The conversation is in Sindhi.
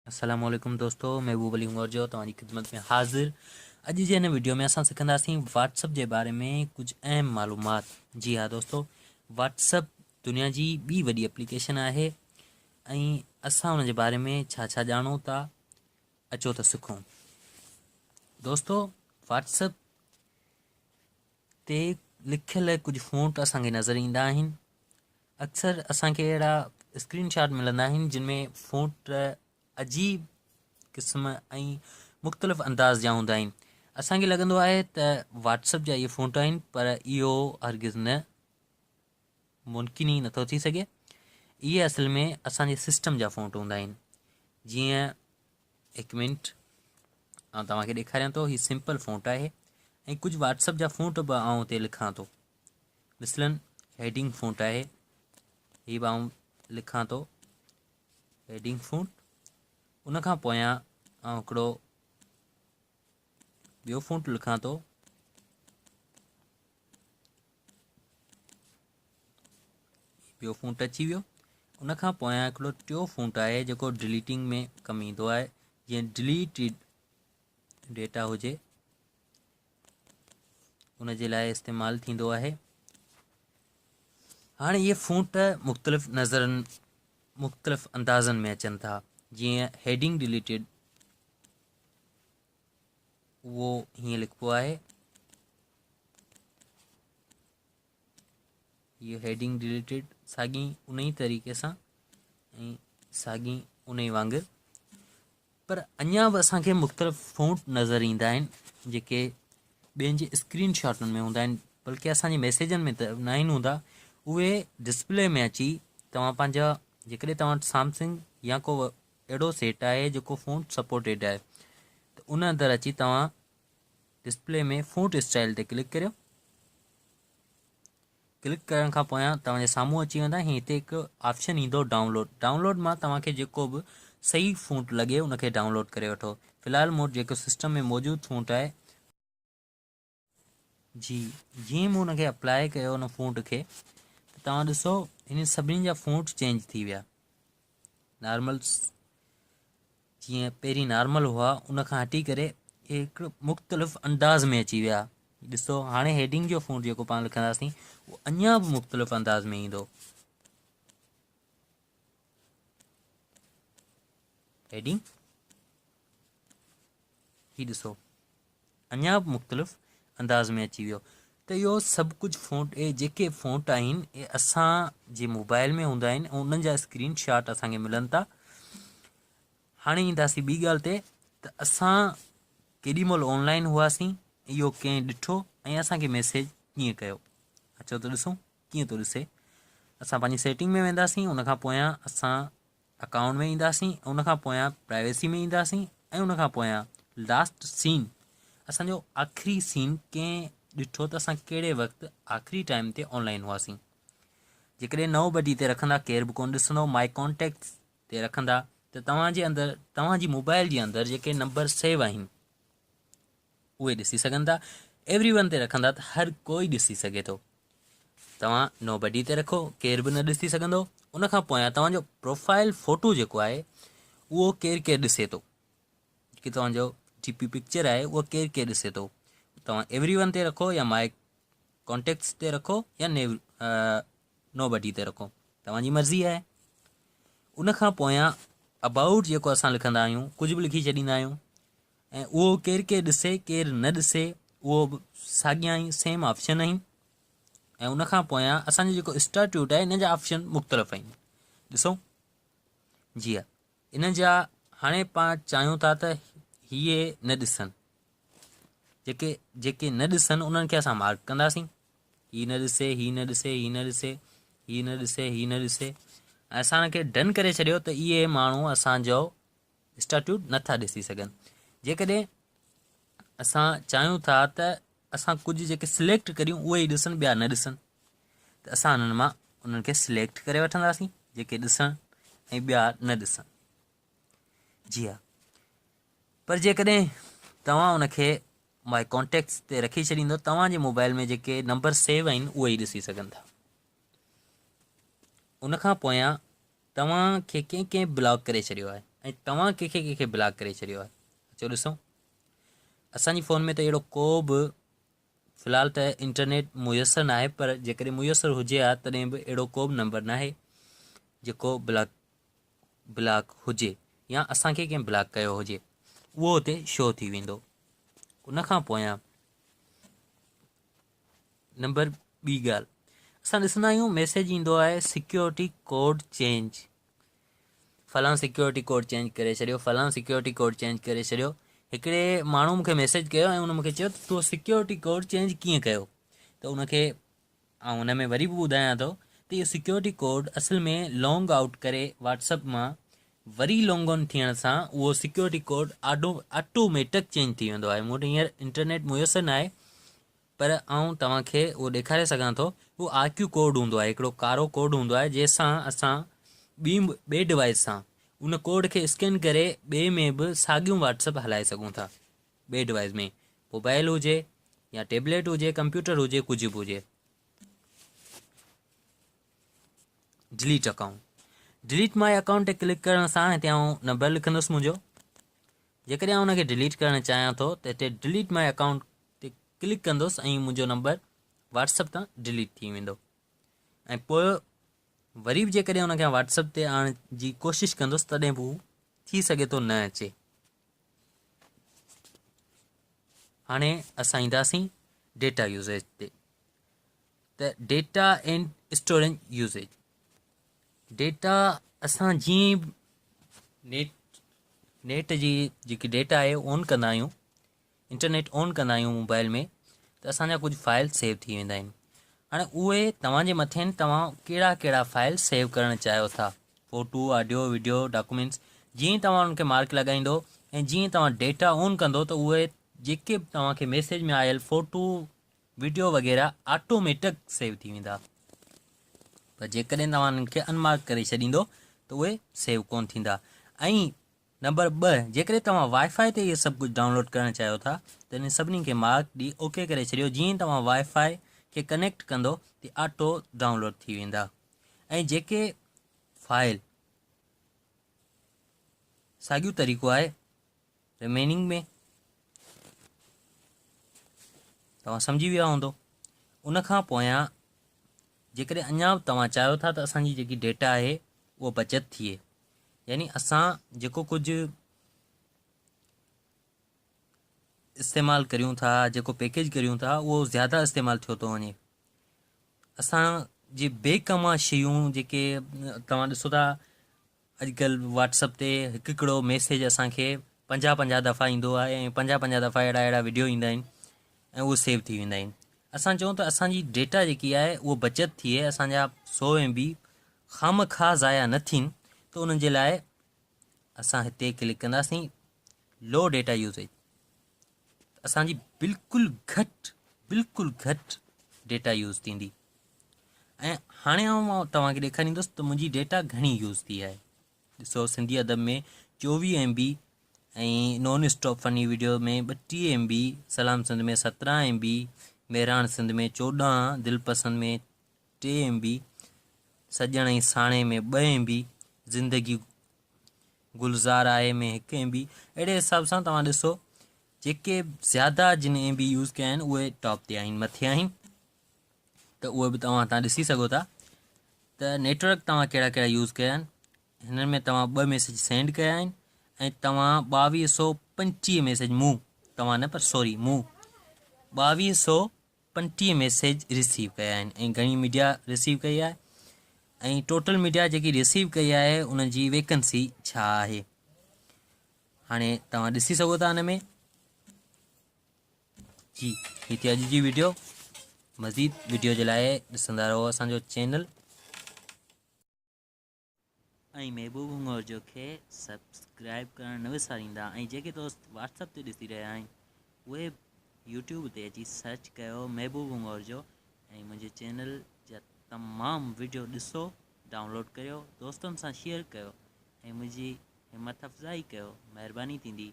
السلام عليڪم دوستو محبوب علي هنگورجو توهان جي خدمت ۾ حاضر. اڄ جي هن وڊيو ۾ اسان سکنداسين واٽس اپ جي باري ۾ ڪجهه اهم معلومات. جي ها دوستو، واٽس اپ دنيا جي ٻي وڏي اپليڪيشن آهي ۽ اسان ان جي باري ۾ ڇا ڇا ڄاڻون ٿا، اچو ته سکون. دوستو، واٽس اپ تي لکيل ڪجهه فونٽ اسان کي نظر ايندا آهن. اڪثر اسان کي اهڙا اسڪرين شاٽ ملندا آهن جن ۾ فونٽ عجيب قسم ۽ مختلف انداز جا هوندا آهن. اسان کي لڳندو آهي ته واٽس اپ جا اهي فونٽ آهن، پر اهو هرگز نه ممڪن ئي نٿو ٿي سگهي. اهي اصل ۾ اسان جي سسٽم جا فونٽ هوندا آهن. جيئن هڪ منٽ آئون توهان کي ڏيکاريان ٿو، هي سمپل فونٽ آهي ۽ ڪجهه واٽس اپ جا فونٽ به آئون هتي لکان ٿو. مثلاً هيڊنگ فونٽ آهي، هي به آئون لکان ٿو هيڊنگ فونٽ. ان کان پويان آئون هڪڙو ٻيو فونٽ لکان ٿو، ٻيو فونٽ اچي ويو. ان کان پويان هڪڙو ٽيو فونٽ آهي جيڪو ڊليٽنگ ۾ ڪم ايندو آهي، جيئن ڊليٽيڊ ڊيٽا هجي ان جي لاء استعمال ٿيندو آهي. هاڻي اهي فونٽ مختلف نظرن مختلف اندازن ۾ اچن ٿا، جيئن هيڊنگ ڊليٽيڊ اهو هيئن لکبو آهي، هيء هيڊنگ ڊليٽيڊ ساڳي ان ئي طريقي سان ۽ ساڳي ان ئي وانگر، پر اڃا به اسان کي مختلف فونٽ نظر ايندا آهن جيڪي ٻين جي اسڪرين شاٽن ۾ هوندا آهن، بلڪه اسان جي ميسيجن ۾ ته ناهن هوندا. اهي ڊسپلي ۾ اچي توهان پنهنجا، جيڪڏهن توهان وٽ سامسنگ يا ڪو اهڙو سيٽ آهي جيڪو فونٽ سپورٽيڊ آهي ته ان اندر اچي توهان ڊسپلي ۾ فونٽ اسٽائل تي ڪلڪ ڪريو. ڪلڪ ڪرڻ کان پويان توهان جي سامهون اچي ويندا. هي هتي هڪ آپشن ايندو ڊائونلوڊ. ڊائونلوڊ مان توهان کي جيڪو به صحيح فونٽ لڳي ان کي ڊائونلوڊ ڪري وٺو. في الحال مون وٽ جيڪو سسٽم ۾ موجود فونٽ آهي، جي جيئن مون ان کي اپلائي ڪيو ان فونٽ کي، ته توهان ڏسو ان سڀني جا فونٽ چينج ٿي ويا. نارمل جيئن پهرين نارمل هئا ان کان هٽي ڪري هڪ مختلف انداز ۾ اچي ويا. ڏسو هاڻي هيڊنگ جو فونٽ جيڪو پاڻ لکنداسين اهو اڃا به مختلف انداز ۾ ايندو. هيڊنگ هي ڏسو اڃا به مختلف انداز ۾ اچي ويو. ته اهو سڀ ڪجهه فونٽ، اهي جيڪي فونٽ آهن اهي اسان جي موبائل ۾ هوندا آهن ۽ انهن جا اسڪرين شاٽ اسان کي ملن ٿا. هاڻي اينداسين ٻي ڳالهه تي ته اسان ڪيڏي مهل آن لائن هئاسين، اهو ڪنهن ڏٺو ۽ اسان کي ميسيج ڪيئن ڪيو. اچو ته ڏسون ڪيئن ٿو ڏسي. اسان پنهنجي سيٽنگ ۾ وينداسين، ان کان پويان اسان اڪائونٽ ۾ اينداسين، ان کان پويان پرائيويسي ۾ اينداسين ۽ ان کان پويان لاسٽ سين، اسان جو آخري سين ڪنهن ڏٺو ته اسان ڪهڙي وقت آخري ٽائيم تي آن لائن هئاسين. جيڪڏهن نو بجي تي رکندا ڪير به ڪونه ڏسندو، مائي ڪانٽيڪٽس تي رکندا ته توهان جي اندر توهان جي موبائل جي اندر جيڪي نمبر سيو آهن اهي ڏسي سگهن ٿا. ايوري ون تي رکندا ته هر ڪوئي ڏسي سگهي ٿو. توهان نو بڊي تي رکو ڪير به نه ڏسي سگهندو. ان کان پويان توهان جو پروفائل فوٽو جيڪو آهي اهو ڪير ڪير ڏسي ٿو، جيڪي توهان جو ڊي پي پڪچر آهي اهو ڪير ڪير ڏسي ٿو، توهان ايوري ون تي رکو يا مائي ڪانٽيڪٽس تي رکو يا نو بڊي تي رکو، توهان جي مرضي آهي. ان کان پويان ابائوٽ جيڪو اسان لکندا آهيون ڪجهه به لکي ڇڏيندا آهيون ۽ اهو ڪير ڪير ڏسي ڪير نه ڏسي اهو به ساڳيا ئي سيم آپشن آهن. ۽ ان کان پويان اسان جو جيڪو اسٽاٽيوٽ آهي ان جا آپشن مختلف آهن. ڏسو جي ها، ان جا هاڻي پاڻ چاهيون ٿا ته هي نه ڏسن، جيڪي جيڪي نه ڏسن انهن کي اسان مارڪ ڪنداسين، هي نه ڏسي، هي نه ڏسي، هي نه ڏسي، هي نه ڏسي، هي نه ڏسي، ۽ اسان کي ڊن ڪري ڇڏيو ته اهي ماڻهو اسان جو اسٽاٽيوٽ نٿا ڏسي سگهن. جيڪڏهن اسان چاهيون ٿا ته اسان ڪجهه جيڪي سليڪٽ ڪريون اهي ئي ڏسن ٻيا نه ڏسن، ته اسان انهن مان انهن کي سليڪٽ ڪري وٺنداسين جيڪي ڏسن ۽ ٻيا نه ڏسن. جي ها، پر جيڪڏهن توهان ان کي مائي ڪانٽيڪٽس تي رکي ڇڏيندو توهان جي موبائل ۾ جيڪي نمبر سيو آهن اهي ئي ڏسي سگهن ٿا. ان کان پويان توهان کي ڪنهن ڪنهن بلاڪ ڪري ڇڏيو آهي. ۽ توهان ڪنهن کي ڪنهن کي بلاڪ ڪري ڇڏيو آهي. اچو ڏسون اسان جي فون ۾ ته اهڙو ڪو به في الحال ته انٽرنيٽ ميسر ناهي پر جيڪڏهن ميسر هجي ها تڏهن به اهڙو ڪو به نمبر ناهي جيڪو بلاڪ بلاڪ هجي يا اسان کي ڪنهن بلاڪ ڪيو هجي اهو اتي شو ٿي ويندو. ان کان پويان نمبر ٻي ڳالهه اسان ڏسندا آهيون ميسيج ايندو آهي سيڪيورٽي ڪوڊ چينج، فلان سيڪيورٽي ڪوڊ چينج ڪري ڇڏيو، فلان سيڪيورٽي ڪوڊ چينج ڪري ڇڏيو. هڪڙي ماڻهو مونکي ميسيج ڪيو ۽ ان مونکي چيو ته تو سيڪيورٽي ڪوڊ چينج ڪيئن ڪيو؟ ته ان کي آئون ان ۾ وري به ٻڌايان ٿو ته اهو سيڪيورٽي ڪوڊ اصل ۾ لانگ آئوٽ ڪري واٽسپ مان وري لانگ آن ٿيڻ سان اهو سيڪيورٽي ڪوڊ آٽوميٽڪ چينج ٿي ويندو آهي. مون وٽ هينئر انٽرنيٽ ميسر ناهي پر آئون توهان کي اهو ڏيکاري سگهان ٿو. اهو آء ڪيو ڪوڊ هوندو آهي، هڪڙو ڪارو ڪوڊ هوندو آهي جنهن سان اسان ٻي ٻئي ڊوائيس سان ان ڪوڊ کي اسڪين ڪري ٻئي ۾ به ساڳيون واٽس اپ هلائي سگهون ٿا. ٻئي ڊوائيس ۾ موبائل هجي يا ٽيبليٽ هجي، ڪمپيوٽر هجي، ڪجهه به هجي. Delete account, delete my account تي ڪلڪ ڪرڻ سان هتي آئون نمبر لکندس منهنجو. جيڪڏهن آئون ان کي ڊليٽ ڪرڻ چاهيان ٿو ته هتي ڊليٽ my account تي ڪلڪ ڪندس ۽ منهنجو نمبر واٽس اپ تان ڊليٽ ٿي ويندو ۽ پوء وري به جيڪڏهن ان کي واٽس اپ تي آڻڻ جي ڪوشش ڪندس تڏهن به هو ٿي سگهي ٿو نه اچي. هاڻي اسان اينداسين ڊيٽا يوزيج تي ته data and storage usage. Data اسان جيئن نيٽ نيٽ جي جيڪي ڊيٽا آهي آن ڪندا آهيون، انٽرنيٽ آن ڪندا آهيون موبائل ۾ ته اسان جا ڪجهه فائل سيو ٿي ويندا آهن. هاڻي اهي توهان جي مٿي آهن توهان ڪهڙا ڪهڙا فائل سيو ڪرڻ چاهيو ٿا، فوٽو، آڊيو، وڊيو، ڊاڪومينٽس. جيئن ئي توهان انهن کي مارڪ لڳائيندو ۽ جيئن ئي توهان ڊيٽا آن ڪندو ته اهي جيڪي به توهان کي ميسيج ۾ آيل فوٽو، وڊيو وغيره آٽوميٽڪ سيو ٿي ويندا. پر جيڪڏهن توهان انهن کي ان مارڪ ڪري ڇڏيندو ته اهي سيو ڪون ٿيندا. ۽ نمبر 2، جيڪڏهن توهان وائي فائي تي اهي سڀ ڪجهه ڊائونلوڊ ڪرڻ چاهيو ٿا ته انهن سڀني کي مارڪ ڏئي اوڪي ڪري ڇڏيو، جيئن ئي توهان وائي فائي کي ڪنيڪٽ ڪندو ته آٽو ڊائونلوڊ ٿي ويندا ۽ جيڪي فائل ساڳيو طريقو آهي ريميننگ ۾ توهان سمجهي ويا هوندو. ان کان پويان جيڪڏهن اڃا به توهان چاهيو ٿا ته اسان جي جيڪي ڊيٽا آهي اها بچت ٿئي، يعني اسان جيڪو ڪجهه استعمال ڪريون ٿا، جيڪو پيڪيج ڪريون ٿا اهو زياده استعمال ٿيو ٿو وڃي، اسان جي بي ڪما شيون جيڪي توهان ڏسو ٿا اڄڪلهه واٽس اپ تي هڪ هڪڙو ميسيج اسان کي 50 50 دفعا ايندو آهي ۽ 50 50 دفعا اهڙا اهڙا وڊيو ايندا آهن ۽ اهي سيو ٿي ويندا آهن. اسان چئون ته اسان جي ڊيٽا جيڪي آهي اهو بچت ٿئي، اسان جا 100 ايم بي خامخواه ضايع نه ٿين ته انهن جي لاء اسان هتي ڪلڪ ڪنداسين لو ڊيٽا يوزيج، اسان جي بلڪل گهٽ بلڪل گهٽ ڊيٽا يوز ٿيندي. ۽ هاڻي آئون توهان کي ڏيکاريندس ته منهنجي ڊيٽا گهڻي يوز ٿي آهي. ڏسو سنڌي ادب ۾ 24 M B ۽ non stop funny video ۾ 32 M B, Salam Sindh ۾ 17 M B, Mehran Sindh ۾ 14، Dilpasand ۾ 3 M B, سڄڻ ۽ ساڻي ۾ 2 ايم بي، زندگي گلزار آهي ۾ 1 ايم بي. اهڙي حساب سان توهان ڏسو جيڪي زياده جن ايم بي يوز ڪيا آهن اهي ٽاپ تي آهن، مٿي آهن، ته اهي به توهان هتان ڏسي سگهو ٿا ته نيٽورڪ توهان ڪهڙا ڪهڙا يوز ڪيا آهن. هنن ۾ توهان 2 ميسيج سينڊ ڪيا آهن ۽ توهان 2225 ميسيج مون، توهان نه پر سوري مون 2235 ميسيج رسيو ڪيا آهن ۽ گهڻي ميڊيا رسيو ڪئي آهي ۽ ٽوٽل ميڊيا جيڪي رسيو ڪئي آهي ان جي ويڪنسي ڇا آهي هاڻي توهان ڏسي سگهو ٿا ان ۾. جي هي ٿي اڄ جي ويڊيو، مزيد ويڊيو جي لاء ڏسندا رهو اسان جو چينل ۽ محبوب هنگورجو کي سبسڪرائب ڪرڻ نه وساريندا ۽ جيڪي دوست واٽس اپ تي ڏسي رهيا آهن اهي يوٽيوب تي اچي سرچ ڪيو محبوب هنگورجو ۽ منهنجي چينل جا تمام ويڊيو ڏسو، ڊائونلوڊ ڪريو، دوستن سان شيئر ڪيو ۽ منهنجي همت افزائي ڪيو، مهرباني ٿيندي.